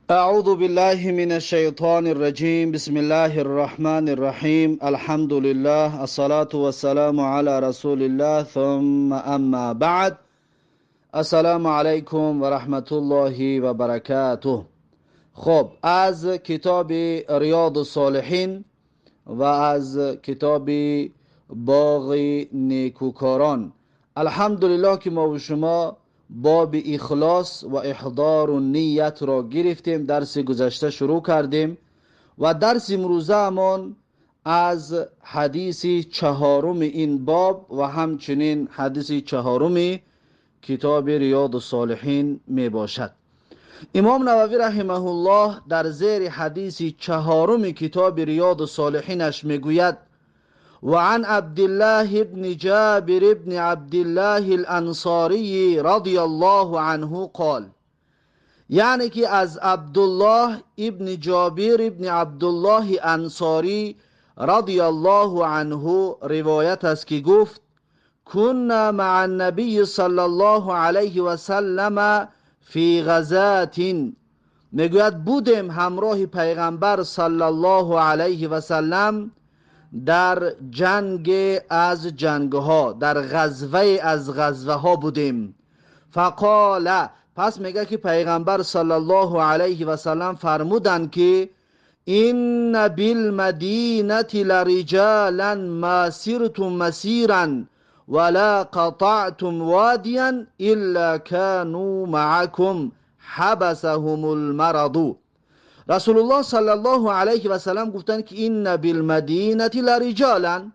أعوذ بالله من الشيطان الرجيم. بسم الله الرحمن الرحيم. الحمد لله، الصلاة والسلام على رسول الله، ثم أما بعد. السلام علیکم و رحمت الله و برکاته. خب، از کتاب ریاض الصالحین و از کتاب باغ نیکوکاران، الحمدلله که ما و شما باب اخلاص و احضار نیت را گرفتیم. درس گذشته شروع کردیم و درس امروزه از حدیث چهارم این باب و همچنین حدیث چهارم کتاب ریاض الصالحین می باشد. امام نووی رحمه الله در زیر حدیث چهارم کتاب ریاض الصالحینش میگوید: وعن عبد الله بن جابر بن عبد الله الانصاری رضی الله عنه قال، یعنی که از عبدالله ابن جابر ابن عبدالله انصاری رضی الله عنه روایت است که گفت: كنا مع النبي صلى الله عليه وسلم فی غزات. میگوید بودیم همراه پیغمبر صلی الله علیه و سلم در جنگ از جنگها، در غزوه از غزوه ها بودیم. فقال، پس میگه که پیغمبر صلی الله علیه و سلم فرمودند که ان بالمدینه لرجالا ما سرتم مسیرا ولا قطعتم وادیا الا كانوا معكم حبسهم المرض. رسول الله صلی الله علیه و سلم گفتند که ان بالمدینه لرجالا،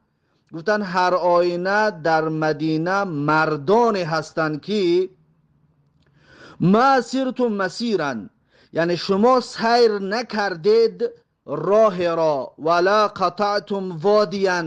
گفتند هر آینه در مدینه مردانی هستند که ما سرتم مسیرا، یعنی شما سیر نکردید راه را، ولا قطعتم وادیا،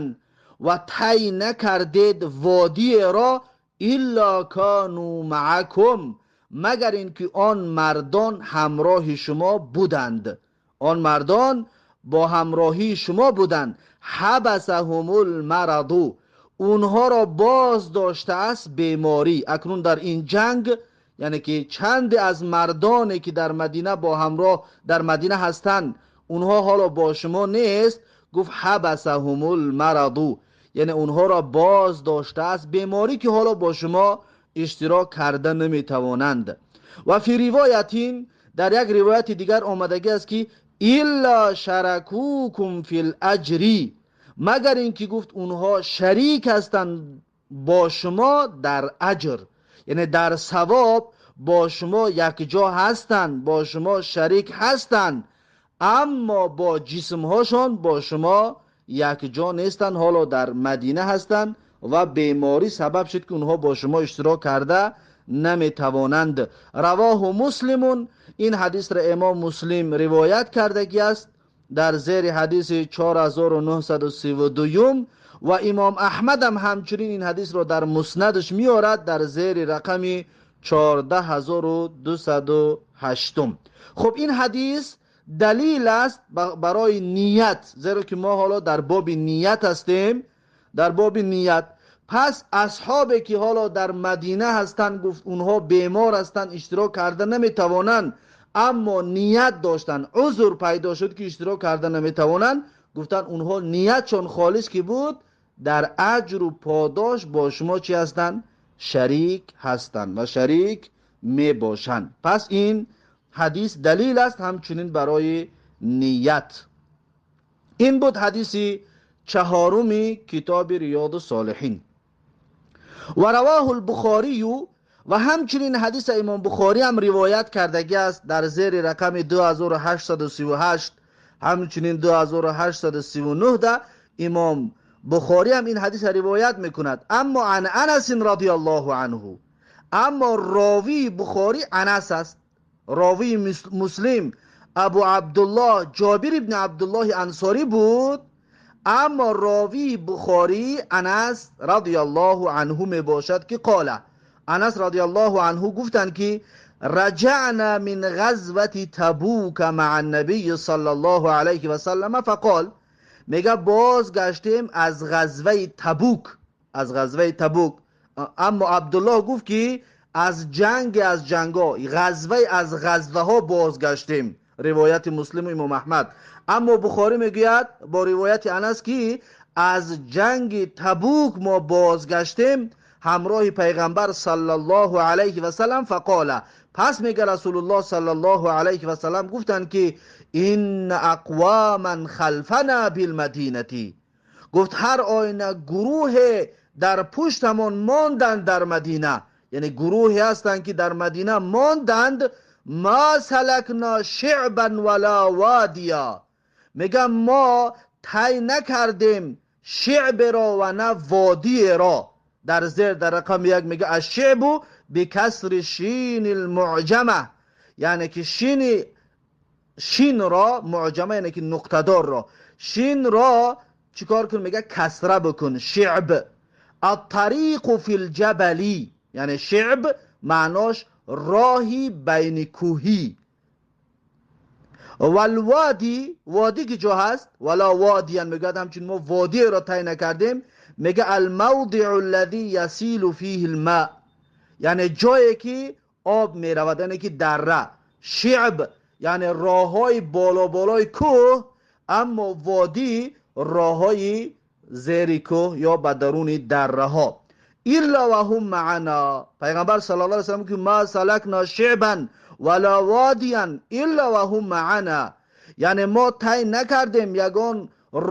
و طی نکردید وادی را، الا کانوا معکم، مگر اینکه آن مردان همراه شما بودند، آن مردان با همراهی شما بودند. حبسهم المرض، اونها را باز داشته است بیماری. اکنون در این جنگ، یعنی که چند از مردانی که در مدینه با همراه در مدینه هستند، اونها حالا با شما نیست. گفت حبسهم المرض، یعنی اونها را باز داشته است بیماری که حالا با شما اشتراک کرده نمیتوانند. و فی روایتین، در یک روایت دیگر آمدگی است که الا شرکوکم فی الاجری، مگر اینکه گفت اونها شریک هستند با شما در اجر، یعنی در ثواب با شما یک جا هستند، با شما شریک هستند، اما با جسمهاشان با شما یک جا نیستند، حالا در مدینه هستند و بیماری سبب شد که اونها با شما اشتراک کرده نمیتوانند. رواه مسلمون، این حدیث را امام مسلم روایت کردگی است در زیر حدیث 4932 و امام احمد هم همچنین این حدیث را در مسندش میارد در زیر رقم 14208. خب این حدیث دلیل است برای نیت، زیرا که ما حالا در باب نیت هستیم، در باب نیت. پس اصحابی که حالا در مدینه هستند، گفت اونها بیمار هستند، اشتراک کرده نمیتوانند، اما نیت داشتن، عذر پیدا شد که اشتراک کرده نمیتوانند، گفتن اونها نیتشان خالص که بود در اجر و پاداش با شما چی هستند؟ شریک هستند و شریک می باشند. پس این حدیث دلیل است همچنین برای نیت. این بود حدیث چهارم کتاب ریاض الصالحین. و رواه البخاری، و همچنین حدیث امام بخاری هم روایت کردگی است در زیر رقم 2838، همچنین 2839 ده امام بخاری هم این حدیث روایت میکند. اما عن انس رضی الله عنه، اما راوی بخاری انس است، راوی مسلم ابو عبدالله جابر ابن عبدالله انصاری بود، اما راوی بخاری انس رضی الله عنه می باشد که قال، انس رضی الله عنه گفتند که رجعنا من غزوة تبوک مع النبی صلی الله علیه و سلم فقال، میگه بازگشتیم از غزوه تبوک، از غزوه تبوک. اما عبدالله گفت که از جنگ از جنگا، غزوه از غزوه ها بازگشتیم. ривояти Муслим ва Имом Аҳмад. Аммо Бухорӣ мегӯяд бо ривояти Анас ки аз ҷанги Табук мо бозгаштем ҳамроҳи пайғамбар саллаллоҳу алайҳи васаллам. Фақола, пас мега Расулуллоҳ саллаллоҳу алайҳи васаллам гуфтанд ки инна ақвоман халфана билмадинати, гуфт ҳар оина гурӯҳе дар пуштамон монданд дар Мадина, яъне гурӯҳе ҳастанд ки дар Мадина монданд. Ма салакна шиъбан вала вадия, мегам мо тай накардем шиъберо ва на водиеро. Дар зер дар рақами 1 мега ашшиъбу бикасри шини лмуъҷама, яъне ки шини шинро муъҷама, яъне ки нуқтадорро, шинро чикор кун? Мега касра бикун. Шиъб аттариқу фи лҷабали, яъне шиъб маънош роҳи байни кӯҳӣ. Валводи, водӣ ки ҷо ҳаст, вала водиян, мегӯяд ҳамчунин мо водиеро тай накардем. Мега алмавдиу аллази ясилу фиҳи лма, яъне ҷое ки об меравад, яъне ки дарра. Шиъб яъне роҳҳои боло-болои кӯҳ, аммо водӣ роҳҳои зери кӯҳ ё ба даруни дарраҳо. Илла ва ҳум маана, пайғамбар саллаллоҳу алайҳи васаллам ки ма салакна шиъбан вала водиян илла ва ҳум маана, яъне мо тай накардем ягон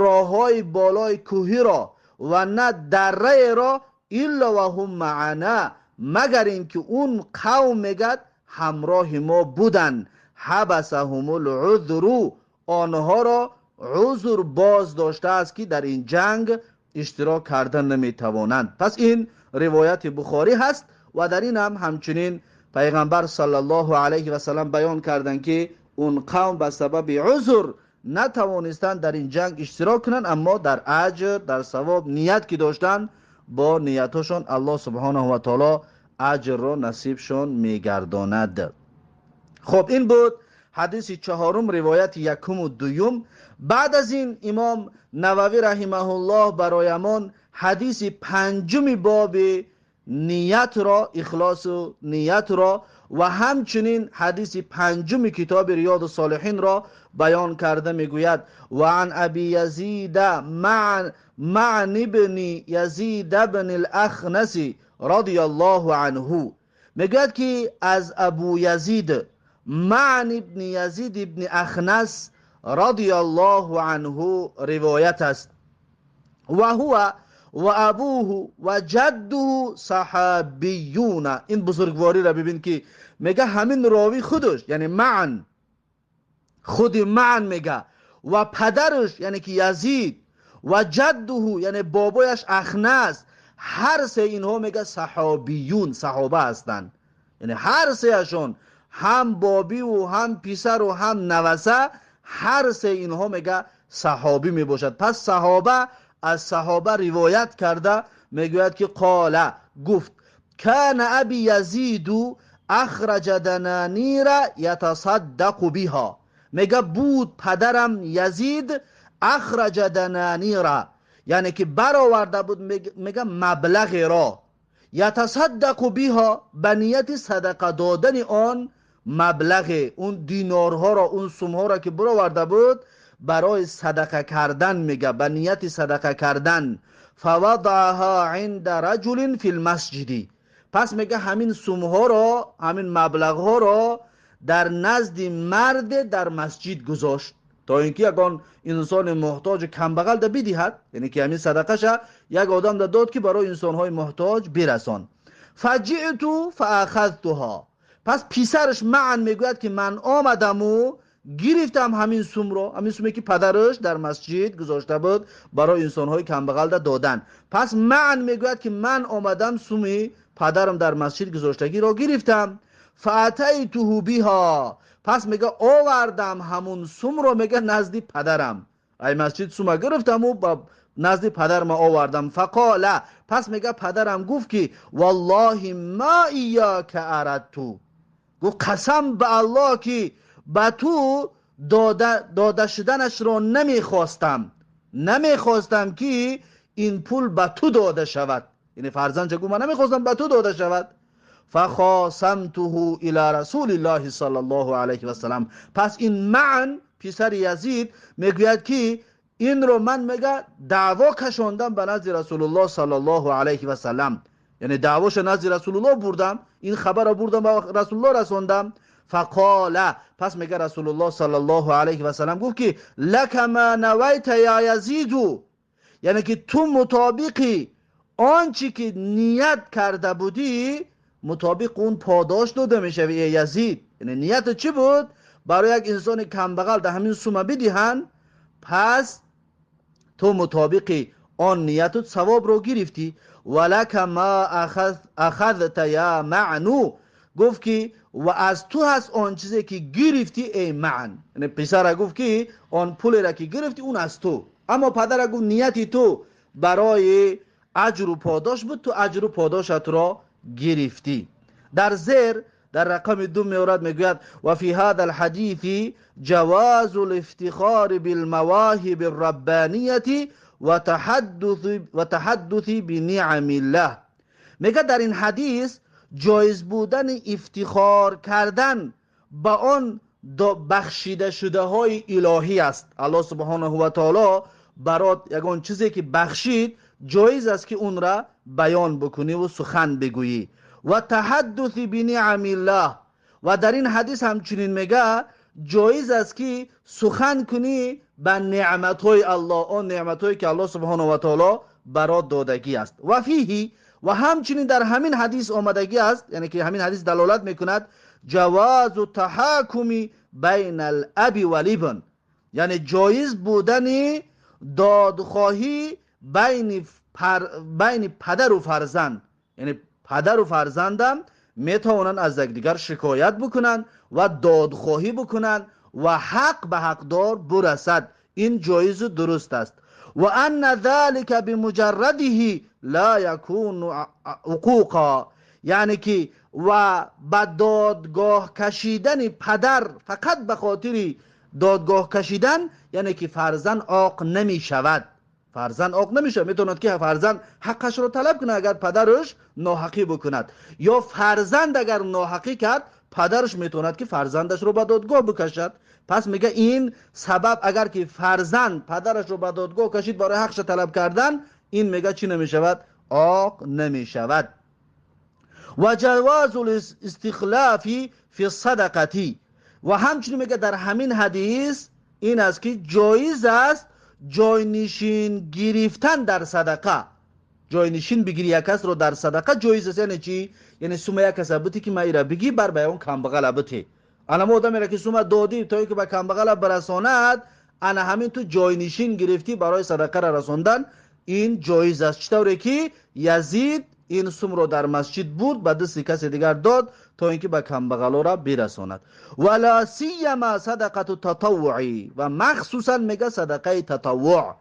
роҳҳои болои кӯҳиро ва на дарраеро, илла ва ҳум маана, магар ин ки он қавм мегӯяд ҳамроҳи мо буданд. Ҳабасаҳумул узру, онҳоро узр боз доштааст ки дар ин ҷанг иштирок кардан наметавонанд. Пас ин ривояти Бухорӣ ҳаст ва дар ин ҳам ҳамчунин пайғамбар саллаллоҳу алайҳи васаллам баён карданд ки он қавм ба сабаби узр натавонистанд дар ин ҷанг иштирок кунанд, аммо дар аҷр, дар савоб ният ки доштанд, бо ниятҳошон Аллоҳ субҳонаҳу ва таоло аҷрро насибшон мегардонад. Хоб, ин буд ҳадиси чаҳорум, ривояти якуму дуюм. Баъд аз ин Имом Нававӣ раҳимаҳуллоҳ бароямон ҳадиси панҷуми боби ниятро, ихлосу ниятро ва ҳамчунин ҳадиси панҷуми китоби Риёду Солиҳинро баён карда мегӯяд: ва ан аби язида маън ибни Язид ибни л-Ахнаси радияллоҳу анҳу. Мегӯяд ки аз Абу Язид Маън ибни Язид ибни Ахнас радияллоҳу анҳу ривоят аст. Ва ҳува ва абуҳу ва ҷаддуҳу саҳабиюна. Ин бузургвориро бибин ки мега ҳамин ровӣ худаш, яъне Маън, худи Маън мега, ва падараш, яъне ки Язид, ва ҷаддуҳу, яъне бобояш Ахнас, ҳар се инҳо мега саҳобиюн, саҳоба ҳастанд. Яъне ҳар сеашон, ҳам бобиву ҳам писару ҳам наваса, ҳар се инҳо мега саҳобӣ мебошад. Пас саҳоба аз саҳоба ривоят карда мегӯяд ки қола, гуфт: кана аби язиду ахраҷа дананира ятасаддақу биҳо. Мега буд падарам Язид ахраҷа дананира, яъне ки бароварда буд, мега маблағеро, ятасаддақу биҳо, ба нияти садақа додани он маблағе, он динорҳоро, он сумҳоро ки бароварда буд барои садақа кардан, мега ба нияти садақа кардан. Фавадаъаҳа инда раҷулин фи лмасҷиди. Пас мега ҳамин сумҳоро, ҳамин маблағҳоро дар назди марде дар масҷид гузошт, то ин ки ягон инсони муҳтоҷу камбағал да бидиҳад, яъне ки ҳамин садақаша як одам да дод ки барои инсонҳои муҳтоҷ бирасон. Фаҷиъту фаахазтуҳо. Пас писараш Маън мегӯяд ки ман омадаму гирифтам ҳамин сумро, ҳамин суме ки падараш дар масҷид гузошта буд барои инсонҳои камбағал да додан. Пас Маън мегӯяд ки ман омадам суми падарам дар масҷид гузоштагиро гирифтам. Фаатайтуҳу биҳо. Пас мега овардам ҳамун сумро, мега назди падарам. Ай масҷид сума гирифтаму ба назди падарма овардам. Фақола, пас мега падарам гуфт ки валлоҳи ма иёка арадту. Гуфт қасам ба Аллоҳ ки ба ту дода шуданашро намехостам, намехостам ки ин пул ба ту дода шавад. Яъне фарзандча гуфт ман намехостам ба ту дода шавад. فخاصمته الى رسول الله صلی الله علیه و سلم. پس این معن پسر یزید میگوید که این رو من میگه دعوا کشاندم به نزد رسول الله صلی الله علیه و سلم، یعنی دعواش نزد رسول الله بردم، این خبر رو بردم به رسول الله رسوندم. فقال، پس میگه رسول الله صلی الله علیه و سلم گفت که لک ما نویت یا یزید، یعنی که تو مطابقی آنچه که نیت کرده بودی مطابق اون پاداش داده میشوی ای یزید. یعنی نیت چی بود؟ برای یک انسان کمبغل در همین سومه بدهن، پس تو مطابق آن نیت ثواب رو گرفتی. ولک ما اخذت یا معنو، گفت که و از تو هست آن چیزی که گرفتی ای معن. یعنی پسر گفت که آن پول را که گرفتی اون از تو، اما پدر گفت نیتی تو برای اجر و پاداش بود، تو اجر و پاداشت را گرفتی. در زیر در رقم 2 میورد میگوید و فی هذا الحدیث جواز الافتخار بالمواهب الربانیه و تحدث بنعم الله. میگه در این حدیث جایز بودن افتخار کردن به آن بخشیده شده های الهی است. الله سبحانه و تعالی برات یگان چیزی که بخشید جایز است که اون را بیان بکنی و سخن بگویی. و تحدث بنعم الله، و در این حدیث همچنین میگه جایز است که سخن کنی به نعمت‌های الله، آن نعمت‌هایی که الله سبحانه و تعالی برات دادگی است. و فیه، و همچنین در همین حدیث آمدگی است، یعنی که همین حدیث دلالت میکند جواز تحاکم بین الاب و الابن، یعنی جایز بودن دادخواهی بین پدر و فرزند، یعنی پدر و فرزندم میتوانند از یکدیگر شکایت بکنند و دادخواهی بکنند و حق به حقدار برسد، این جایز و درست است. و ان ذلك بمجرده لا يكون عقوقا، یعنی که و به دادگاه کشیدن پدر فقط به خاطر دادگاه کشیدن، یعنی که فرزند عاق نمی شود، فرزند عاق نمیشه، میتوند که فرزند حقش رو طلب کنه اگر پدرش ناحقی بکند، یا فرزند اگر ناحقی کرد پدرش میتوند که فرزندش رو به دادگاه بکشد. پس میگه این سبب اگر که فرزند پدرش رو به دادگاه کشید برای حقش طلب کردن، این میگه چی نمیشود؟ عاق نمیشود. و جواز الاستخلاف فی الصدقه، و همچنین میگه در همین حدیث این است که جایز است جاینشین گرفتن در صدقه، جاینشین بگیری یک کس رو در صدقه جایز است. یعنی چی؟ یعنی سومه یک کس بودی که ما ایرا بگی بر به اون کمبغل بتی، انا ما آدمی را که سومه دادی تا اینکه به کمبغل برساند، انا همین تو جاینشین گرفتی برای صدقه را رساندن، این جایز است. چطوری که یزید این سوم رو در مسجد بود به دست کس دیگر داد تا اینکه به کمبغلا را برساند. ولا سیما صدقه تطوعی، و مخصوصا میگه صدقه تطوع،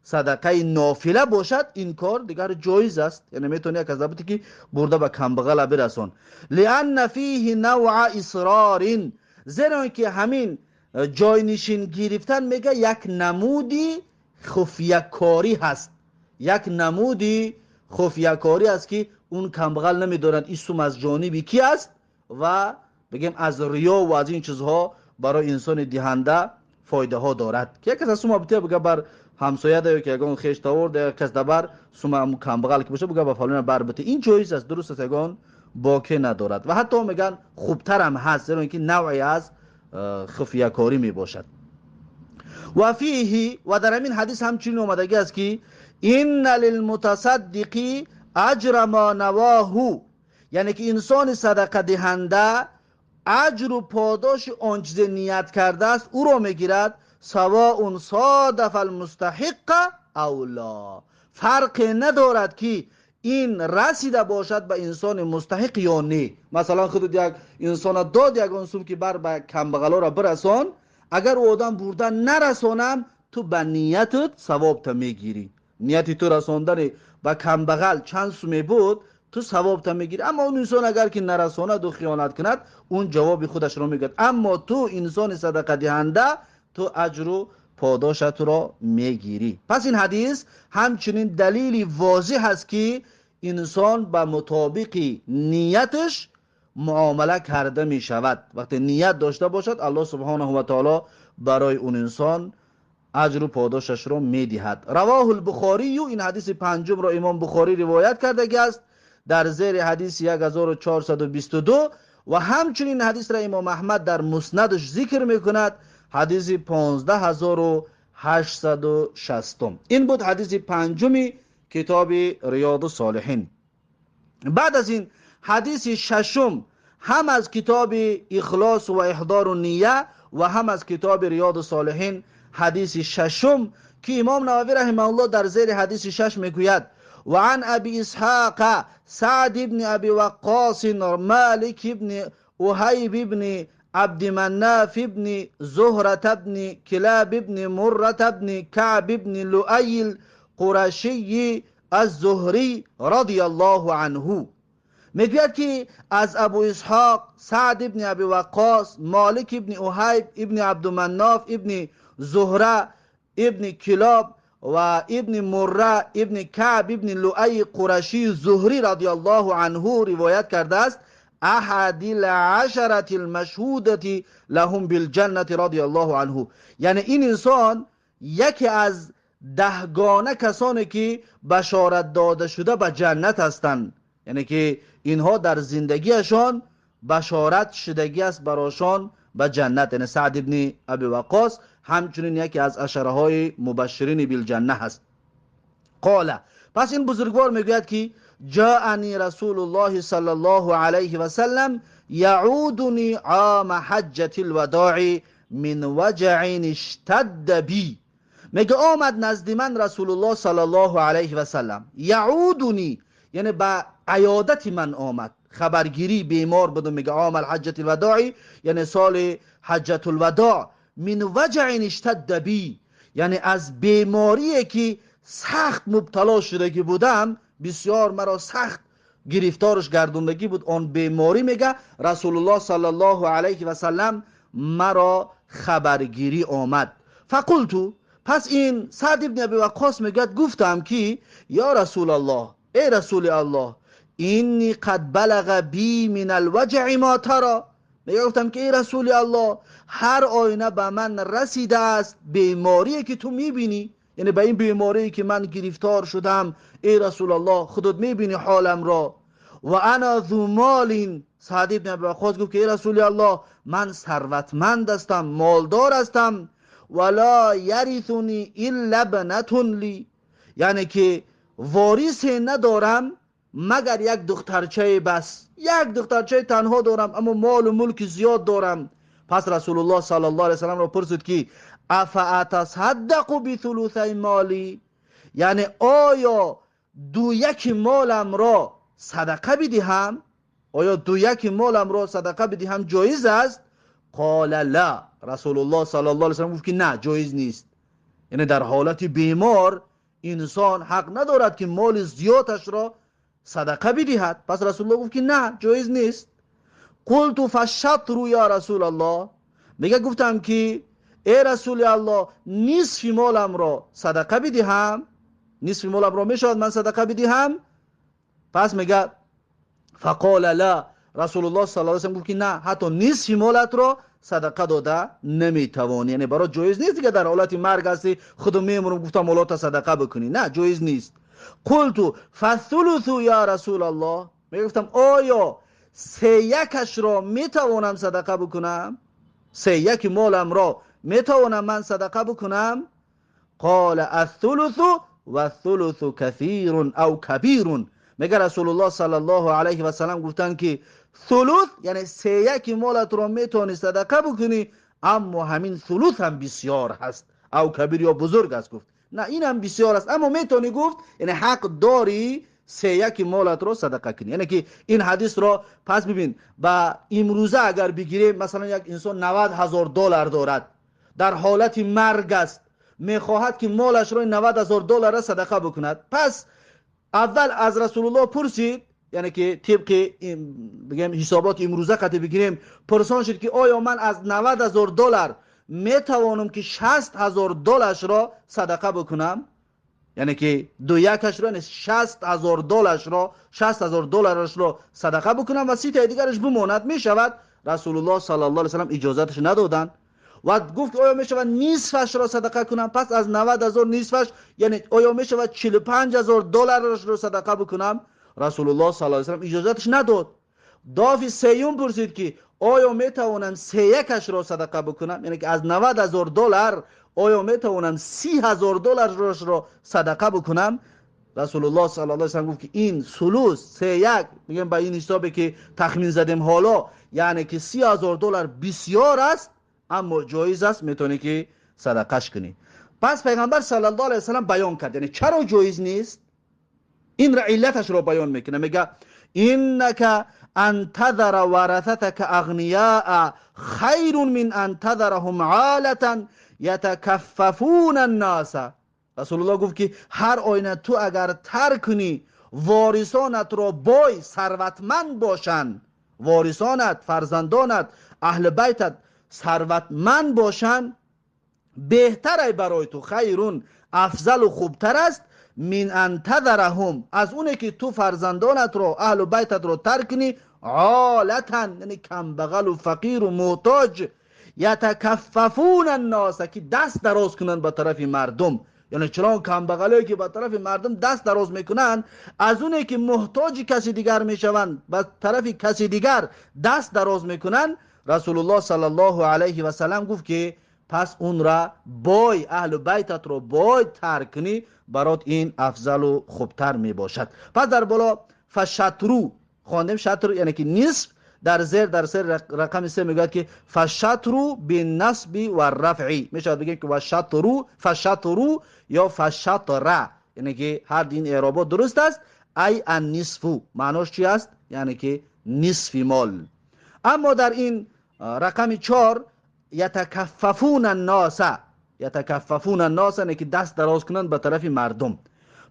صدقه نافله باشد این کار دیگر جایز است، یعنی میتونی یک از که برده به کمبغلا برسان. لان فیه نوع اصرار، زیرا که همین جاینشین گرفتن میگه یک نمودی خفیه کاری هست، یک نمودی خفیه کاری است که اون کمبغل نمیدارند این سوم از جانب کی است، و بگیم از ریا و از این چیزها برای انسان دهنده فایده ها دارد. که یک کس از سوم بته بگه بر همسایه ده، که یگان خویش تاور ده، یک کس دبر سوم کمبغل که باشه بگه به فلان بر بته، این جایز است، درست است، یگان باکه ندارد و حتی میگن خوبتر هم هست، زیرا اینکه نوعی از خفیه کاری می باشد. و فیه، و در همین حدیث همچنین آمدگی است که ان للمتصدق اجر ما نواه، یعنی که انسان صدقه دهنده اجر و پاداش آن چیز نیت کرده است او را میگیرد، سواء صادف المستحق او لا، فرق ندارد که این رسیده باشد به انسان مستحق یا نه. مثلا خودت یک انسان داد یک انسان که بر به کمبغلا را برسان، اگر او آدم برده نرسانم تو به نیتت ثواب تا میگیری، نیتی تو رساندن به کمبغل چند سومه بود تو ثواب تا میگیری، اما اون انسان اگر که نرساند و خیانت کند اون جواب خودش رو میگیرد، اما تو انسان صدقه دهنده تو اجر و پاداشت را میگیری. پس این حدیث همچنین دلیلی واضح است که انسان به مطابق نیتش муомила карда мешавад. Вақте ният дошта бошад, Аллоҳ субҳонаҳу ва таоло барои он инсон аҷру подошашро медиҳад. Равоҳул Бухорию, ин ҳадиси панҷумро имом Бухорӣ ривоят кардагӣ аст дар зери ҳадиси 1422 ва ҳамчунин ҳадисро имом Аҳмад дар муснадаш зикр мекунад, ҳадиси 15860. Ин буд ҳадиси панҷуми китоби Риёду Солиҳин. Баъд аз ин ҳадиси шашум ҳам аз китоби Ихлос ва Иҳдору Ния ва ҳам аз китоби Риёду Солиҳин, ҳадиси шашум ки имом Нававӣ раҳимаҳуллоҳ дар зери ҳадиси шаш мегӯяд: ва ан Аби Исҳоқа Саъд ибни Аби Ваққос Молик ибни Уҳайб ибни Абдиманнаф ибни Зуҳрата ибни Килаб ибни Муррата ибни Каъб ибни Луай Қурашии аз-Зуҳрӣ радияллоҳу анҳу. Мегӯяд ки аз Абу Исҳоқ Саъд ибни Аби Ваққос Молик ибни Уҳайб ибни Абдуманнаф ибни Зуҳра ибни Килоб ва ибни Мурра ибни Каъб ибни Луай Қурашии Зуҳрӣ радияллоҳу анҳу ривоят кардааст: аҳадил ашаратил машҳудати лаҳум билҷаннати радияллоҳу анҳу. Яъне ин инсон яке аз даҳгона касоне ки башорат дода шуда ба ҷаннат ҳастанд, яъне ки инҳо дар зиндагиашон башорат шудагӣ аст барошон ба ҷаннат. Яъне Саъд ибни Аби Ваққос ҳамчунин яке аз ашараҳои мубашширини билҷанна ҳаст. Қола, пас ин бузургвор мегӯяд ки ҷаани расулуллоҳи саллаллоҳу алайҳи васаллам яъудуни ома ҳаҷҷати лвадои мин ваҷаин иштадда би. Мега омад назди ман Расулуллоҳ саллаллоҳу алайҳи васаллам, яъудуни яъне ба аёдати ман омад, хабаргирӣ, бемор будум. Мега омал ҳаҷҷати лвадои яъне соли ҳаҷҷатулвадоъ, мин ваҷаин иштадда би яъне аз беморие ки сахт мубтало шудагӣ будам, бисёр маро сахт гирифторш гардондагӣ буд он беморӣ. Мега Расулуллоҳ саллаллоҳу алайҳи васаллам маро хабаргирӣ омад. Фақулту, пас ин Саъд ибни Аби Ваққос мегӯяд гуфтам ки ё Расулаллоҳ, эй Расули Аллоҳ, инни қад балага би мин алваҷаи ма тара. Мега гуфтам ки эй Расули Аллоҳ, ҳар оина ба ман расидааст беморие ки ту мебинӣ, яъне ба ин беморие ки ман гирифтор шудам, эй Расулаллоҳ, худат мебинӣ ҳоламро. Ва ана зу молин, Саъд ибни Аби Ваққос гуфт ки эй Расули Аллоҳ, ман сарватманд ҳастам, молдор ҳастам. Вала ярисуни илла бнатун ли, яъне ки ворисе надорам магар як духтарчае бас, як духтарчаи танҳо дорам, аммо молу мулки зиёд дорам. Пас Расулуллоҳ саллаллоҳу алайҳи васалламро пурсид ки афа атасаддақу бисулусай моли, яъне оё дуяки моламро садақа бидиҳам? Оё дуяки моламро садақа бидиҳам ҷоиз аст? Қола ла, Расулуллоҳ саллаллоҳу алайҳи васаллам гуфт ки на, ҷоиз нест. Яъне дар ҳолати бемор инсон ҳақ надорад ки моли зиёдашро садақа бидиҳад. Пас Расулуллоҳ гуфт ки на, ҷоиз нест. Қулту фашшатру ё Расулаллоҳ, мега гуфтам ки эй Расули Аллоҳ, нисфи моламро садақа бидиҳам, нисфи моламро мешавад ман садақа бидиҳам? Пас мега фақола ла, Расулуллоҳ саллаллоҳу алайҳи васаллам гуфт ки на, ҳатто нисфи молатро садақа дода наметавонӣ. Яъне барои ҷоиз нест дига, дар ҳолати марг ҳастӣ, худо мемурам, гуфтам молата садақа бикунӣ, на, ҷоиз нест. Қулту фасулусу ё Расулаллоҳ, мега гуфтам оё сеякашро метавонам садақа бикунам? Сеяки моламро метавонам ман садақа бикунам? Қола ассулусу вассулусу касирун ав кабирун. Мега Расулуллоҳ саллаллоҳу алайҳи васаллам гуфтанд ки сулус яъне сеяки молатро метавонӣ садақа бикунӣ, аммо ҳамин сулус ҳам бисёр ҳаст, ав кабир ё бузург аст. Гуфт на, ин ҳам бисёр аст, аммо метавонӣ, гуфт, яъне ҳақ дорӣ сеяки молатро садақа кунӣ. Яъне ки ин ҳадисро пас бибин, ба имрӯза агар бигирем, масалан як инсон 90 000 доллар дорад, дар ҳолати марг аст, мехоҳад ки молашро 90 000 долларро садақа бикунад. Пас аввал аз Расулуллоҳ пурсид, яъне ки тибқи бигем ҳисоботи имрӯза қати бигирем, пурсон шуд ки оё ман аз 90 000 доллар метавонам ки 60 000 долларшро садақа бикунам? Яъне ки ду якашро, яъне 60 000 долларашро, 60 000 долларашро садақа бикунам ва 30 таи дигараш бимонад, мешавад? Расулуллоҳ саллаллоҳу алайҳи васаллам иҷозаташ надоданд. Ва гуфт: оё мешавад нисфашро садақа кунам? Пас аз 90 000 нисфаш, яъне оё мешавад 45 000 долларашро садақа бикунам? Расулуллоҳ саллаллоҳу алайҳи васаллам иҷозаташ надод. Дафъи сеюм пурсид, ки оё метавонам сеякашро садақа бикунам? Яъне ки аз 90 000 доллар оё метавонам 30 000 долларашро садақа бикунам? Расулуллоҳ саллаллоҳу алайҳи васаллам гуфт, ки ин сулус, сеяк, мегӯем, ба ин ҳисобе ки тахмин задем ҳоло, яъне ки 30 000 доллар бисёр аст, аммо ҷоиз аст, метавонӣ ки садақаш кунӣ. Пас пайғамбар саллаллоҳу алайҳи васаллам баён кард, яъне чаро ҷоиз нест, инра иллаташро баён мекунад. Мега: إنك أن تذر ورثتك أغنياء خير من أن تذرهم عالة يتكففون الناس. Расулуллоҳ гуфт, ки ҳар оина ту агар тарк кунӣ ворисонатро бой, сарватманд бошанд, ворисонат, фарзандонат, аҳли байтат сарватманд бошанд, беҳтарай барои ту, خير, афзалу хубтар аст, من أن تذرهم, аз оне ки ту фарзандонатро, аҳлу байтатро тарк кунӣ, عالة, яъне камбағалу фақиру муҳтоҷ, يتكففون الناس, ки даст дароз кунанд ба тарафи мардум. Яъне чунон камбағалое ки ба тарафи мардум даст дароз мекунанд, аз оне ки муҳтоҷи каси дигар мешаванд, ба тарафи каси дигар даст дароз мекунанд. Расулуллоҳ саллаллоҳу алайҳи васаллам гуфт, ки пас унра бой, аҳлу байтатро бой тарк кунӣ, барот ин афзалу хубтар мебошад. Пас дар боло فالشطر хондем, شطر яъне ки нисф. Дар зер, дар сер рақами се мегӯяд, ки فالشطر بالنصب والرفع. Мешавад бигем, ки والشطر, فالشطر ё فالشطر, яъне ки ҳар ин эъробот дуруст аст. أي النصف, маънош чи аст? Яъне ки нисфи мол. Аммо дар ин рақами чор يتكففون الناس, يتكففون الناس, яъне ки даст дароз кунанд ба тарафи мардум.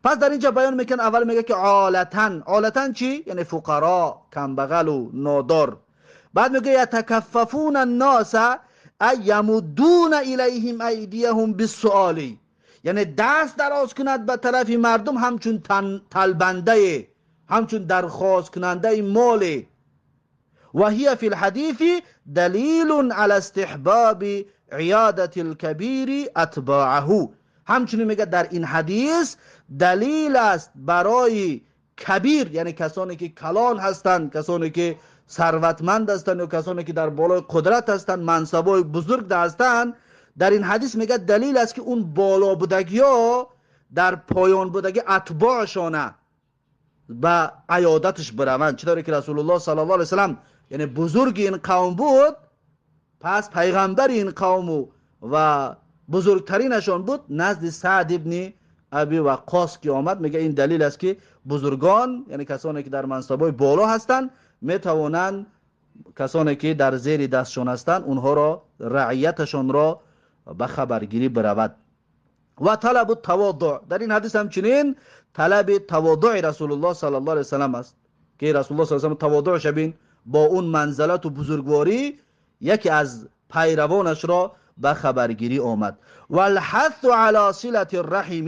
Пас дар инҷа баён мекунад. Аввал мегӯяд, ки عالة. عالة чӣ? Яъне фуқаро, камбағалу нодор. Баъд мегӯяд: يتكففون الناس أي يمدون إليهم أيديهم بالسؤال, яъне даст дароз кунад ба тарафи мардум ҳамчун талбандае, ҳамчун дархосткунандаи моле. وهي في الحديث دليل على استحباب عيادة الكبير أتباعه. Ҳамчунин мегӯяд, дар ин ҳадис далил аст барои кабир, яъне касоне ки калон ҳастанд, касоне ки сарватманд ҳастанд ё касоне ки дар болои қудрат ҳастанд, мансабҳои бузург ҳастанд. Дар ин ҳадис мегӯяд, далил аст, ки он боло будагиё дар поён будаги атбоъшона ба аёдаташ бираванд. Чӣ тавре ки Расулуллоҳ саллаллоҳу алайҳи васаллам, яъне бузурги ин қавм буд, пас пайғамбари ин қавму ва бузургтаринашон буд, назди Саъд ибни Аби Ваққос ки омад, мега, ин далил аст, ки бузургон, яъне касоне ки дар мансабҳои боло ҳастанд, метавонанд касоне ки дар зери дастшон ҳастанд, онҳоро, раъияташонро ба хабаргирӣ биравад. Ва طلب التواضع. Дар ин ҳадис ҳамчунин талаби таводуи Расулуллоҳ саллаллоҳу алайҳи васаллам аст, ки Расулуллоҳ саллаллоҳу алайҳи васаллам таводуъ шабин, бо он манзалату бузургворӣ яке аз пайравонашро ба хабаргирӣ омад. والحث على صلة الرحم.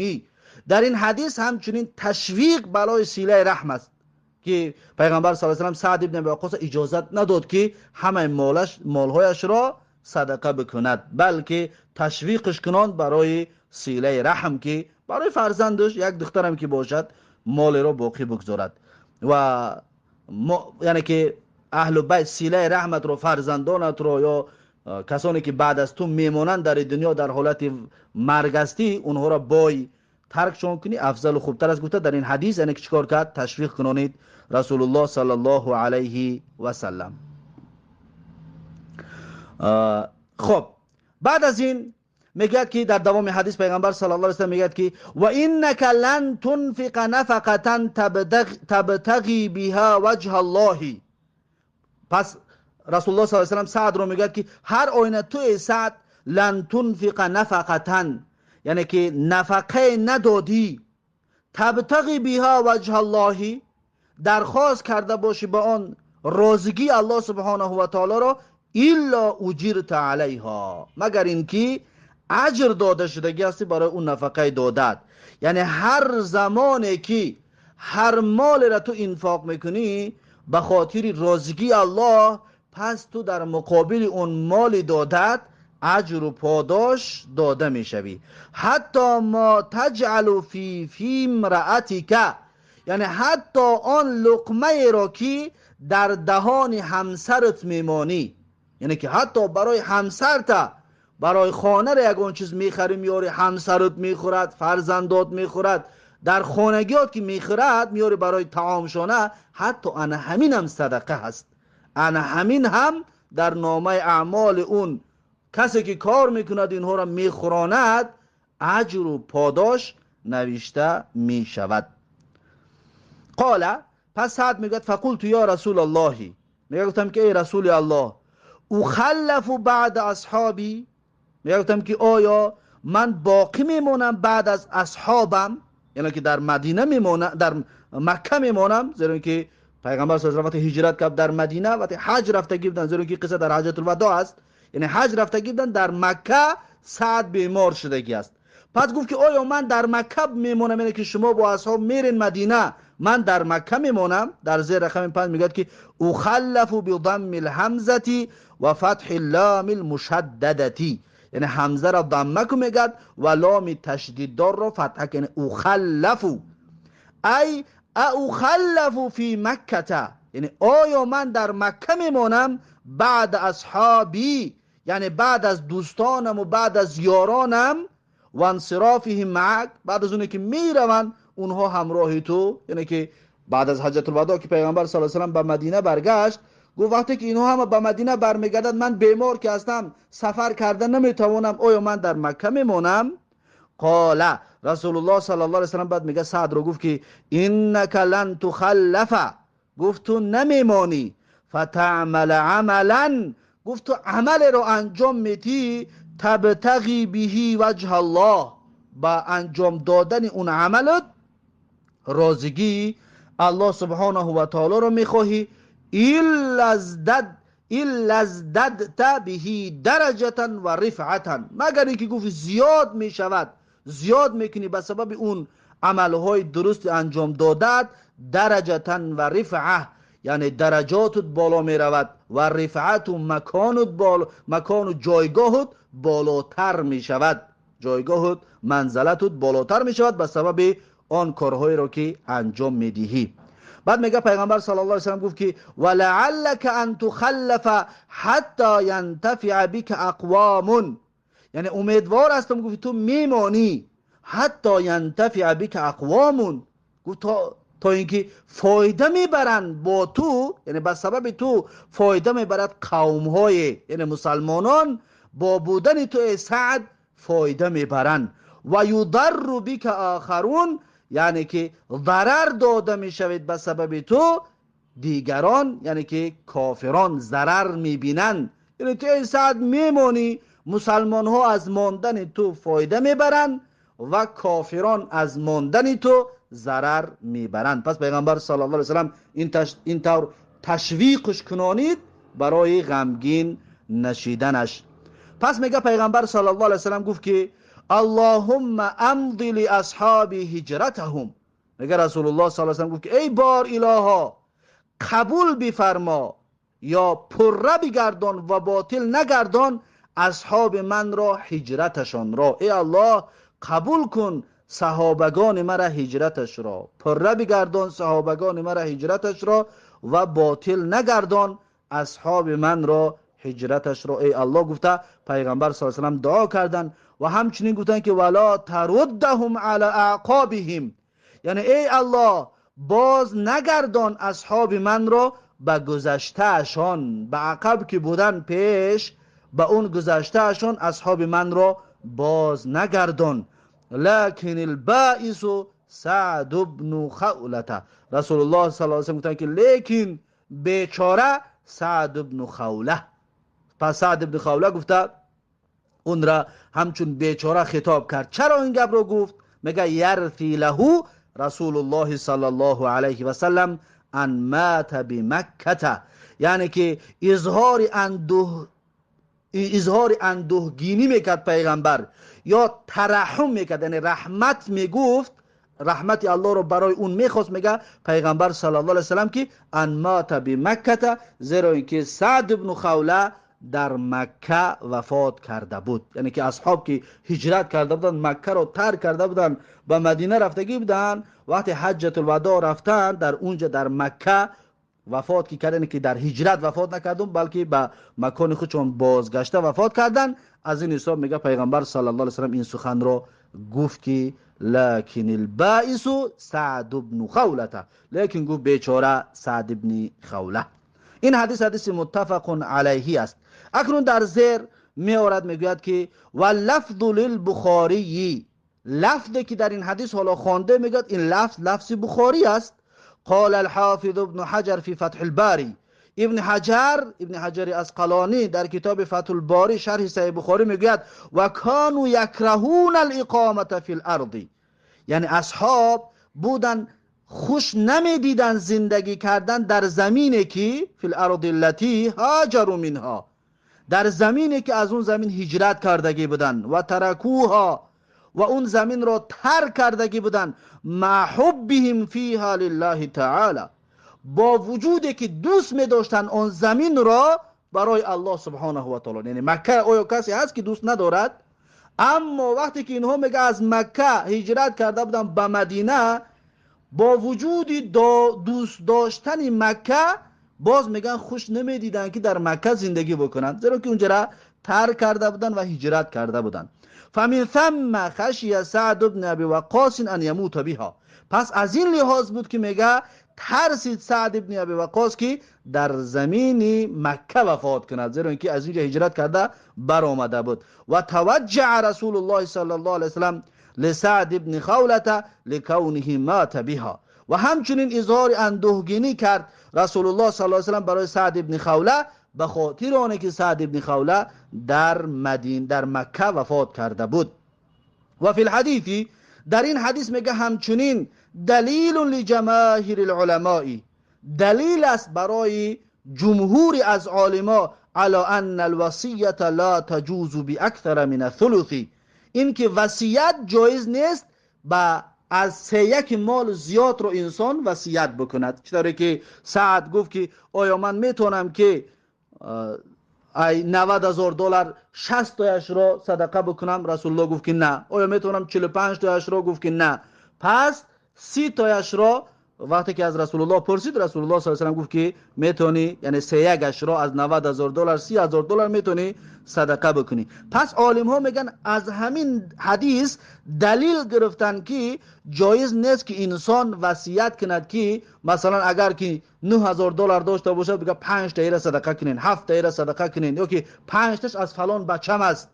Дар ин ҳадис ҳамчунин ташвиқ барои силаи раҳм аст, ки пайғамбар саллаллоҳу алайҳи васаллам Саъд ибн Аби Ваққос иҷозат надод, ки ҳамаи молҳояшро садақа бикунад, балки ташвиқш кунон барои силаи раҳм, ки барои фарзандаш, як духтарам ки бошад, молеро боқӣ бигзорад. Ва яъне ки аҳлу байт, силаи раҳматро, фарзандонатро ё касоне ки баъд аз ту мемонанд дар дунё, дар ҳолати марг ҳастӣ, онҳоро бой таркшон кунӣ, афзалу хубтар аст, гуфта, дар ин ҳадис яъне ки чӣ кор кард? Ташвиқ кунонид Расулуллоҳ саллаллоҳу алайҳи васаллам. Хоб, баъд аз ин мегӯяд, ки дар давоми ҳадис пайғамбар саллаллоҳу алайҳи васаллам мегӯяд, ки وإنك لن تنفق نفقة تبتغي بها وجه الله. Пас Расулуллоҳ саллаллоҳу алайҳи васаллам Саъдро мегӯяд, ки ҳар оина ту, эй Саъд, لن تنفق نفقة, яъне ки нафақае надодӣ, تبتغي بها وجه الله, дархост карда бошӣ ба он розигии Аллоҳ субҳонаҳу ва таолоро, إلا أجرت عليها, магар ин ки اجر داده شدگی هستی برای اون نفقه دادت. یعنی هر زمانی که هر مال را تو انفاق میکنی به خاطر رازگی الله، پس تو در مقابل اون مال دادت اجر و پاداش داده میشوی. حتی ما تجعل فی امرأتک، یعنی حتی آن لقمه را که در دهان همسرت میمانی، یعنی که حتی برای همسرت، برای خانه را یگان چیز میخری میاری، همسرت میخورد، فرزندات میخورد، در خانگیات که میخورد میاری برای طعامشانه، حتی انا همین هم صدقه هست. انا همین هم در نامه اعمال اون کسی که کار میکند اینها را میخوراند اجر و پاداش نوشته میشود. قال، پس سعد میگوید فقلت یا رسول الله، میگه گفتم که ای رسول الله، اخلف بعد اصحابی، میگه گفتم که آیا من باقی میمونم بعد از اصحابم، یعنی که در مدینه میمونم، در مکه میمونم، زیرا که پیغمبر صلی الله علیه و آله هجرت کرد در مدینه، وقتی حج رفته بودن، زیرا که قصه در حجة الوداع است، یعنی حج رفته بودن در مکه، سعد بیمار شدگی است. پس گفت که آیا من در مکه میمونم، یعنی که شما با اصحاب میرین مدینه، من در مکه میمونم. در زیر رقم 5 میگه که اخلف بضم الهمزه و فتح اللام المشدده، یعنی همزه را ضمه کو میگه و لام تشدید دار را فتحه، یعنی اخلف، ای اخلف فی مکه، یعنی آیا من در مکه میمونم بعد اصحابی، یعنی بعد از دوستانم و بعد از یارانم، و انصرافهم معک، بعد از اونی که میروند اونها همراه تو، یعنی که بعد از حجة الوداع که پیغمبر صلی الله علیه و سلم به مدینه برگشت، گفت وقتی که اینها همه به مدینه برمیگردند، من بیمار که هستم سفر کرده نمیتوانم، آیا من در مکه میمونم؟ قال رسول الله صلی الله علیه و سلم، بعد میگه سعد رو گفت که انک لن تخلف، گفت تو نمیمانی، فتعمل عملا، گفت تو عمل رو انجام میدی، تبتغی به وجه الله، با انجام دادن اون عملت راضیگی الله سبحانه و تعالی رو میخواهی، الا ازددت به درجه و رفعتا، مگر اینکه گفت زیاد میشود، زیاد میکنی به سبب اون عملهای درست انجام دادت، درجه و رفعه، یعنی درجاتت بالا میرود و رفعت و مکانت بالا، مکان و جایگاهت بالاتر میشود، جایگاهت منزلتت بالاتر میشود به سبب آن کارهایی را که انجام میدهی. بعد میگه پیغمبر صلی الله علیه و سلم گفت که ولعلک ان تخلف حتی ینتفع بک اقوام، یعنی امیدوار هستم گفت تو میمانی، حتی ینتفع بک اقوام، گفت تا اینکه فایده میبرند با تو، یعنی به سبب تو فایده میبرد قوم های، یعنی مسلمانان با بودن تو ای سعد فایده میبرند، و یضر بک آخرون، یعنی که ضرر داده میشوید به سبب تو دیگران، یعنی که کافران ضرر میبینند، یعنی تو ای سعد میمانی، مسلمان ها از ماندن تو فایده میبرند و کافران از ماندن تو ضرر میبرند. پس پیغمبر صلی الله علیه و سلم این طور تشویقش کنانید برای غمگین نشیدنش. پس میگه پیغمبر صلی الله علیه و سلم گفت که اللهم امضی لاصحاب هجرتهم، میگه رسول الله صلی الله علیه و سلم گفت که ای بار الها قبول بفرما یا پره بگردان و باطل نگردان اصحاب من را هجرتشان را. ای الله قبول کن صحابگان مرا هجرتش را، پره بگردان صحابگان مرا هجرتش را و باطل نگردان اصحاب من را هجرتش را. ای الله گفته پیغمبر صلی الله علیه و سلم دعا کردند و همچنین گفتند که ولا تردهم علی اعقابهم، یعنی ای الله باز نگردان اصحاب من را به گذشتهشان، به عقب که بودن پیش، به اون گذشتهشان اصحاب من را باز نگردان. لکن البائس سعد بن خوله، رسول الله صلی الله علیه و سلم گفتند که لیکن بیچاره سعد بن خوله. پس سعد بن خوله گفته اون را همچون بیچاره خطاب کرد. چرا این گپ رو گفت؟ میگه یرثی له رسول الله صلی الله علیه و سلم ان مات بمکه، یعنی که اظهار اندوه، изҳори андӯҳгинӣ мекард пайғамбар ё тараҳҳум мекард, яъне раҳмат мегуфт, раҳмати Аллоҳро барои он мехост, мега пайғамбар саллаллоҳу алайҳи васаллам ки ан мата бимакката, зеро инки Саъд ибн Хавла дар Макка вафот карда буд. Яъне ки асҳоб ки ҳиҷрат карда буданд, Маккаро тарк карда буданд, ба Мадина рафтагӣ буданд, вақте ҳаҷҷатул вадоъ рафтанд, дар унҷа дар Макка вафот ки карданд, ки дар ҳиҷрат вафот накарданд, балки ба макони худшон бозгашта вафот карданд. Аз ин ҳисоб мега пайғамбар саллаллоҳу алайҳи васаллам ин суханро гуфт ки лакин албаису Саъд ибн Хавлата, лекин гуфт бечора Саъд ибн Хавла. Ин ҳадис ҳадиси муттафақун алайҳи аст. Акнун дар зер меорад, мегӯяд ки ва лафзу лилбухории, лафзе ки дар ин ҳадис ҳоло хонде, мегӯяд ин лафз лафзи Бухорӣ аст. قال الحافظ ابن حجر في فتح الباري، ابن حجر اسقلانی در کتاب فتح الباری شرح صحیح بخاری میگوید و کانوا یکرهون الاقامه فی الارض، یعنی اصحاب بودن خوش نمیدیدن زندگی کردن در زمینی که فی الارض التي هاجروا منها، در زمینی که از اون زمین هجرت کردگی بودن، و ترکوها، و اون زمین را ترک کردگی بودن، مع حبهم فیها لله تعالی، با وجودی که دوست می داشتن آن زمین را برای الله سبحانه و تعالی. یعنی مکه آیا کسی هست که دوست ندارد؟ اما وقتی که اینها میگه از مکه هجرت کرده بودن به مدینه، با وجود دوست داشتن مکه باز میگن خوش نمیدیدن که در مکه زندگی بکنن، زیرا که اونجا را ترک کرده بودن و هجرت کرده بودن. فمن ثم خشی سعد بن ابی وقاص ان یموت بها، پس از این لحاظ بود که میگه ترسید سعد ابن ابی وقاص که در زمین مکه وفات کند، زیرا اینکه از اینجا هجرت کرده برآمده بود. و توجع رسول الله صلی الله علیه وسلم لسعد ابن خوله لکونه مات بها، و همچنین اظهار اندوهگینی کرد رسول الله صلی الله علیه وسلم برای سعد ابن خوله به خاطر آنکه که سعد ابن خوله در مدینه در مکه وفات کرده بود. و فی الحدیث، در این حدیث میگه همچنین دلیل لجماهیر العلماء، دلیل است برای جمهور از عالما علی ان الوصیه لا تجوز باکثر من الثلث، اینکه وصیت جایز نیست با از 3 مال زیاد رو انسان وصیت بکند. چطوری که سعد گفت که آیا من میتونم که ای 90,000 دلار 60 تایش رو صدقه بکنم؟ رسول الله گفت که نه. آیا میتونم 45 تایش رو؟ گفت که نه. پس 30 تایش رو وقتی که از رسول الله پرسید، رسول الله صلی الله علیه و سلم گفت که میتونی، یعنی 3 رو از 90,000 دلار 30,000 دلار میتونی صدقه بکنی. پس عالم ها میگن از همین حدیث دلیل گرفتن که جایز نیست که انسان وصیت کند که مثلا اگر که 9,000 دلار داشته باشد بگه 5 تا صدقه کنین، 7 تا صدقه کنین، یا که 5 تاش از فلان بچم است،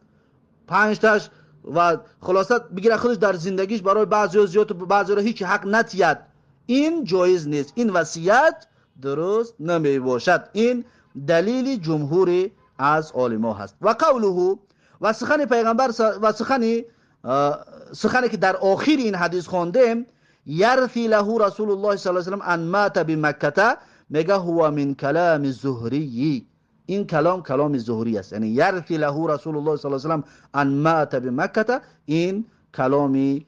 5 تاش، و خلاصه بگیره خودش در زندگیش برای بعضی زیاد و بعضی رو هیچ حق نتید. این جایز نیست، این وصیت درست نمی باشد. این دلیل جمهور از عالما هست. و قوله، و سخن پیغمبر و سخنی که در آخر این حدیث خواندیم، یرثی له رسول الله صلی الله علیه و سلم ان مات بمکه، میگه هو من کلام زهری، این کلام کلام زهری است. یعنی یرثی له رسول الله صلی الله علیه و سلم ان مات بمکه، این کلام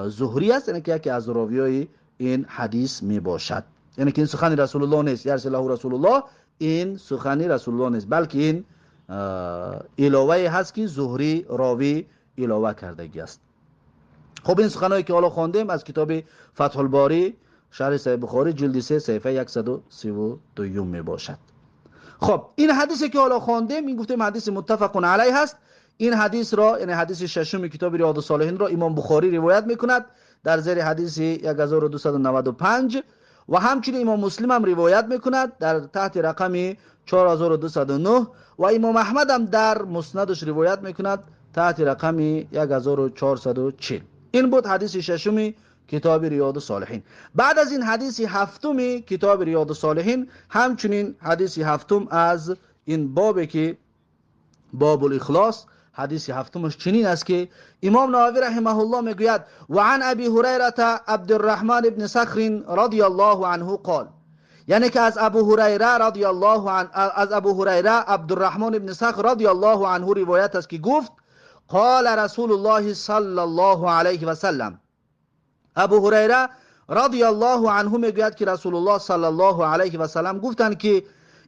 زهری است، یعنی که یکی از راویای این حدیث می باشد. یعنی که این سخن رسول الله نیست، یرثی له رسول الله این سخن رسول الله نیست، بلکه این علاوه هست که زهری راوی علاوه کردگی است. خب این سخنایی که حالا خواندیم از کتاب فتح الباری شرح صحیح بخاری جلد 3 صفحه 132 می باشد. خب این حدیثی که حالا خواندیم، این گفتیم حدیث متفق علیه هست. این حدیث را، یعنی حدیث ششم کتاب ریاض الصالحین را امام بخاری روایت میکند در زیر حدیث 1295، و همچنین امام مسلم هم روایت میکند در تحت رقم 4209، و امام احمد هم در مسندش روایت میکند تحت رقم 1440. این بود حدیث ششم کتاب ریاض الصالحین. بعد از این حدیث هفتم کتاب ریاض الصالحین، همچنین حدیث هفتم از این باب که باب الاخلاص، حدیث هفتمش چنین است که امام نووی رحمه الله میگوید و عن ابی هریره عبد الرحمن ابن صخر رضی الله عنه قال، یعنی که از ابو هریره رضی الله عنه، از ابو هریره عبدالرحمن ابن صخر رضی الله عنه روایت است که گفت قال رسول الله صلی الله علیه و سلم. ابو هریره رضی الله عنه میگوید که رسول الله صلی الله علیه و سلم گفتند که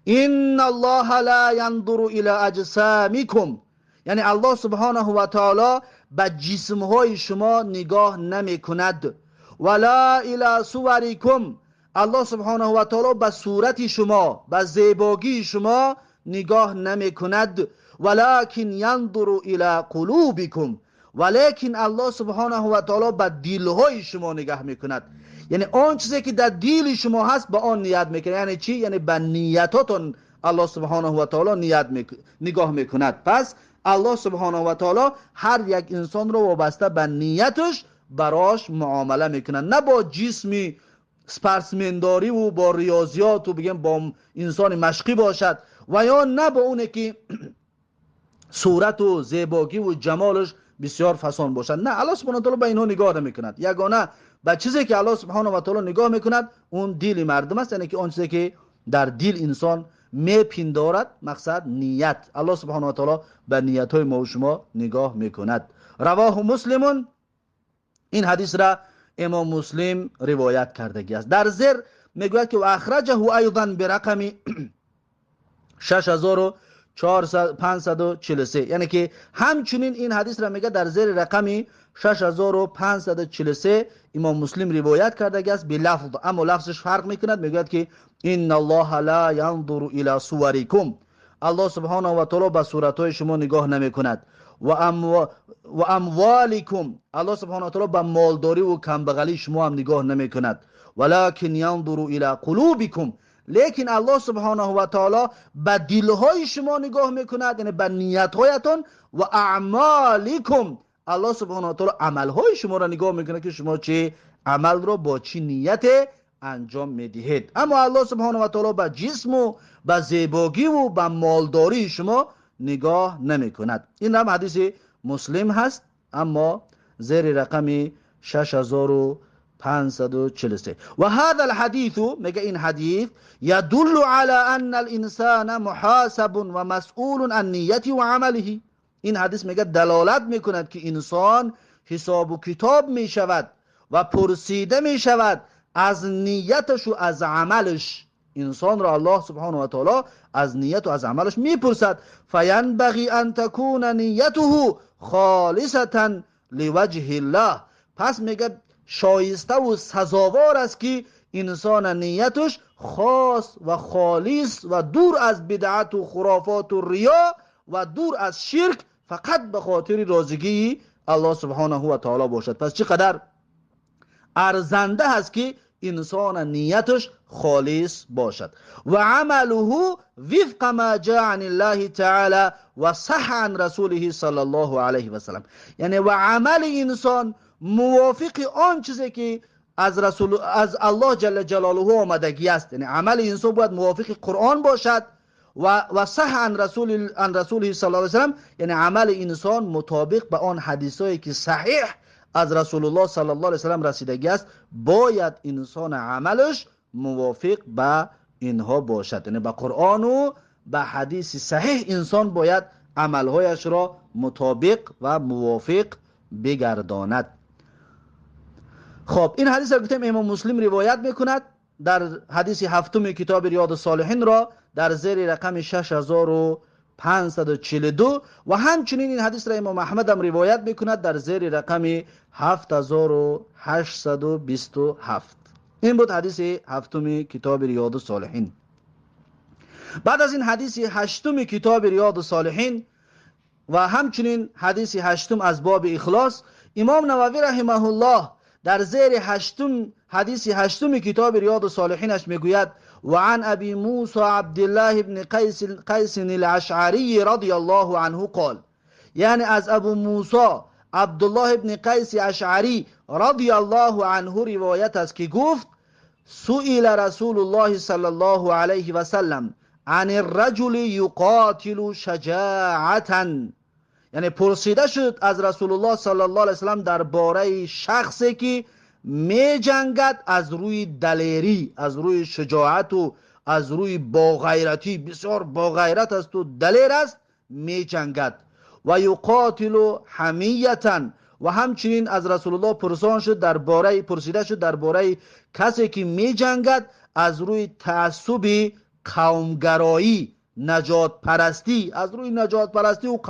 ان الله لا ينظر الى اجسامکم، یعنی الله سبحانه و تعالی به جسمهای شما نگاه نمی کند. ولا الى صورکم، الله سبحانه و تعالی به صورت شما، به زیباگی شما نگاه نمی کند. ولکن ینظر الى قلوبکم، ولیکن الله سبحانه و تعالی به دلهای شما نگاه میکند. یعنی آن چیزی که در دل شما هست به آن نیت میکنه. یعنی چی؟ یعنی به نیتاتون الله سبحانه و تعالی نیت نگاه میکند. پس الله سبحانه و تعالی هر یک انسان رو وابسته به نیتش براش معامله میکنه، نه با جسمی سپرسمنداری و با ریاضیات و بگیم با انسان مشقی باشد و یا نه با اونه که صورت و زیباگی و جمالش بسیار فسان باشد. نه، الله سبحانه و تعالی به اینها نگاه نمیکند. یگانه به چیزی که الله سبحانه و تعالی نگاه میکند اون دل مردم است، یعنی که آن چیزی که در دل انسان میپندارد، مقصد نیت. الله سبحانه و تعالی به نیت های ما و شما نگاه میکند. رواه مسلمون، این حدیث را امام مسلم روایت کردگی است. در زیر میگوید که اخرجه ایضا برقم 6543، یعنی که همچنین این حدیث را میگه در زیر رقم 6543 امام مسلم روایت کردگی است بلفظ، اما لفظش فرق میکند. میگوید که ان الله لا ينظر الى صورکم، الله سبحانه و تعالی به صورتهای شما نگاه نمیکند. و اموالکم، الله سبحانه و تعالی به مالداری و کمبغلی شما هم نگاه نمیکند. ولکن ينظر الى قلوبکم، لیکن الله سبحانه و تعالی به دلهای شما نگاه میکند، یعنی به نیتهایتان. و اعمالکم، الله سبحانه و تعالی عملهای شما را نگاه میکند که شما چه عمل را با چه نیت انجام میدهید. اما الله سبحانه و تعالی به جسم و به زیباگی و به مالداری شما نگاه نمیکند. این هم حدیث مسلم هست، اما زیر رقم 6543. و هذا الحديث، میگه این حدیث يدل على ان الانسان محاسب و مسئول عن نیته و عمله. این حدیث میگه دلالت میکند که انسان حساب و کتاب میشود و پرسیده میشود از نیتش و از عملش. انسان را الله سبحانه و تعالی از نیت و از عملش میپرسد. فینبغی ان تکون نیته خالصة لوجه الله، پس میگه شایسته و سزاوار است که انسان نیتش خاص و خالص و دور از بدعت و خرافات و ریا و دور از شرک، فقط به خاطر راضیگی الله سبحانه و تعالی باشد. پس چقدر ارزنده هست که انسان نیتش خالص باشد. و عمله وفق ما جاء عن الله تعالی و صح عن رسوله صلی الله علیه و سلم، یعنی و عمل انسان موافق آن چیزی که از رسول از الله جل جلاله آمدگی است. یعنی عمل انسان باید موافق قرآن باشد و صح عن رسوله صلی الله علیه و سلم، یعنی عمل انسان مطابق به آن حدیثایی که صحیح از رسول الله صلی الله علیه و سلم رسیدگی است، باید انسان عملش موافق به اینها باشد. یعنی به قرآن و به حدیث صحیح انسان باید عملهایش را مطابق و موافق بگرداند. خب این حدیث را گفتیم امام مسلم روایت میکند در حدیث هفتم کتاب ریاض الصالحین را در زیر رقم 6542 و همچنین این حدیث را امام احمد هم روایت میکند در زیر رقم 7827. این بود حدیث هفتم کتاب ریاض الصالحین. بعد از این حدیث هشتم کتاب ریاض الصالحین و همچنین حدیث هشتم از باب اخلاص، امام نووی رحمه الله در زیر هشتم حدیث هشتم کتاب ریاض الصالحینش میگوید و عن ابی موسی عبدالله بن قیس الاشعری رضی الله عنه قال، یعنی از ابو موسی عبدالله بن قیس اشعری رضی الله عنه روایت است که گفت سئل رسول الله صلی الله علیه و سلم عن الرجل یقاتل شجاعة، یعنی پرسیده شد از رسول الله صلی الله علیه و سلم درباره شخصی که меҷангад аз рӯи далерӣ, аз рӯи шуҷоату аз рӯи боғайратӣ, бисёр боғайрат асту далер аст, меҷангад. Ва юқотилу ҳамиятан, ва ҳамчунин аз Расулуллоҳ пурсон шуд дар бораи, пурсида шуд дар бораи касе ки меҷангад аз рӯи таассуби қавмгароӣ, наҷотпарастӣ, аз рӯи наҷотпарастӣ ва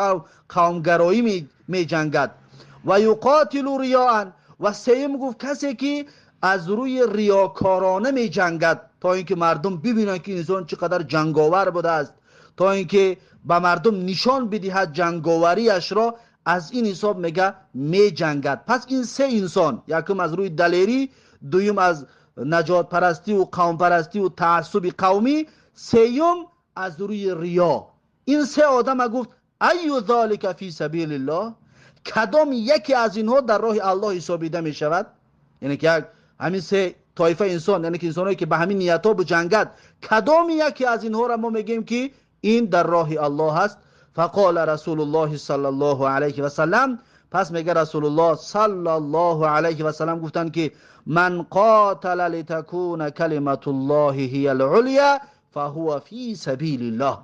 қавмгароӣ меҷангад. Ва юқотилу риёан, ва сеюм гуфт касе ки аз рӯи риёкорона меҷангад, то инки мардум бибинанд ки инсон чӣ қадар ҷанговар будааст, то инки ба мардум нишон бидиҳад ҷанговариашро, аз ин ҳисоб мега меҷангад. Пас ин се инсон, якум аз рӯи далерӣ, дуюм аз наҷотпарастӣ ва қавмпарастӣ ва таассуби қавмӣ, сеюм аз рӯи риё. Ин се одама гуфт айю золика фи сабилиллоҳ, кадом яке аз инҳо дар роҳи Аллоҳ ҳисобида мешавад? Яъне ки ҳамин се тоифа инсон, яъне ки инсонҳое ки ба ҳамин ниятҳо биҷангад, кадом яке аз инҳоро мо мегӯем ки ин дар роҳи Аллоҳ аст? Фақола Расулуллоҳ саллаллоҳу алайҳи васаллам, пас мега Расулуллоҳ саллаллоҳу алайҳи васаллам гуфтанд ки ман қотала литакуна калиматуллоҳи ҳиял улйа фаҳува фи сабилиллоҳ.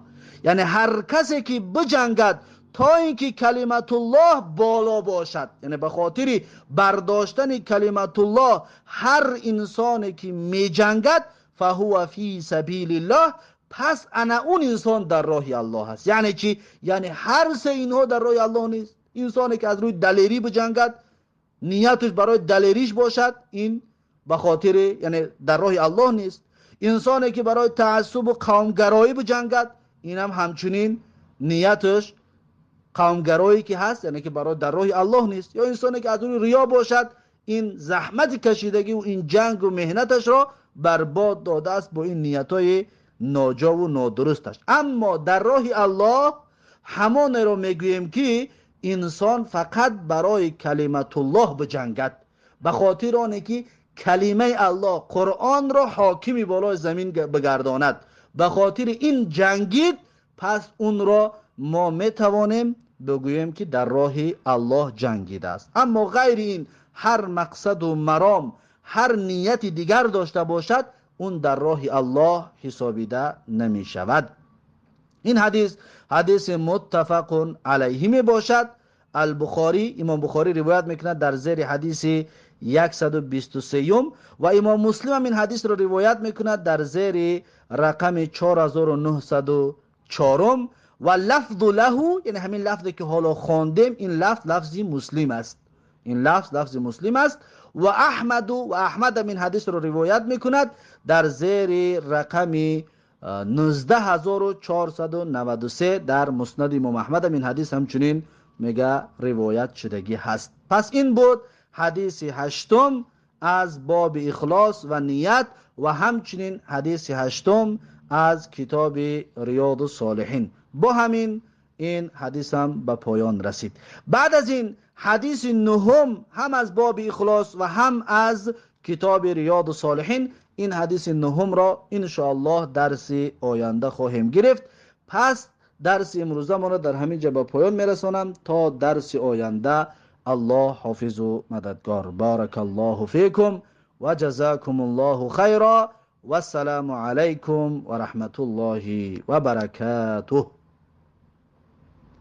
Яъне ҳар касе ки биҷангад то инки калиматуллоҳ боло бошад, яъне ба хотири бардоштани калиматуллоҳ ҳар инсоне ки меҷангад, фаҳува фи сабилиллоҳ, пас ана он инсон дар роҳи Аллоҳ аст. Яъне чӣ? Яъне ҳар се инҳо дар роҳи Аллоҳ нест. Инсоне ки аз рӯи далерӣ биҷангад, нияташ барои далериш бошад, ин ба хотири, яъне дар роҳи Аллоҳ нест. Инсоне ки барои таассубу қавмгароӣ биҷангад, инам ҳамчунин нияташ қавмгароӣ ки ҳаст, яъне ки барои дар роҳи Аллоҳ нест. Ё инсоне ки аз рӯи риё бошад, ин заҳмати кашидагӣ ва ин ҷангу меҳнаташро барбод додааст бо ин ниятҳои ноҷову нодурусташ. Аммо дар роҳи Аллоҳ ҳамонеро мегӯем ки инсон фақат барои калиматуллоҳ биҷангад, ба хотири оне ки калимаи Аллоҳ Қуръонро ҳокими болои замин бигардонад. Ба хотири ин ҷангид, пас онро мо метавонем бигӯем ки дар роҳи Аллоҳ ҷангидааст. Аммо ғайри ин ҳар мақсаду маром, ҳар нияти дигар дошта бошад, он дар роҳи Аллоҳ ҳисобида намешавад. Ин ҳадис ҳадиси муттафақун алайҳи мебошад. Албухорӣ, имом Бухорӣ ривоят мекунад дар зери ҳадиси 123 ва имом Муслим ҳам ин ҳадисро ривоят мекунад дар зери рақами 4904 ва лафзу лаҳу, яъне ҳамин лафзе ки ҳоло хондем, ин лафз лафзи Муслим аст. Ин лафз лафзи Муслим аст. Ва Аҳмаду, ва Аҳмад ҳам ин ҳадисро ривоят мекунад дар зери рақами 19493 дар Муснади имом Аҳмад ҳам ин ҳадис ҳамчунин мега ривоят шудагӣ ҳаст. Пас ин буд ҳадиси ҳаштум аз боби ихлос ва ният ва ҳамчунин ҳадиси ҳаштум аз китоби Риёду Солиҳин. Бо ҳамин ин ҳадисам ба поён расид. Баъд аз ин ҳадиси нуҳум ҳам аз боби ихлос ва ҳам аз китоби Риёду Солиҳин, ин ҳадиси нуҳумро иншоаллоҳ дарси оянда хоҳем гирифт. Пас дарси имрӯзамонро дар ҳамин ҷо ба поён мерасонам. То дарси оянда Аллоҳ ҳофизу мададгор. Баракаллоҳу фикум ва ҷазакумуллоҳу хайра. Вассаламу алайкум ва раҳматуллоҳи ва баракатуҳ.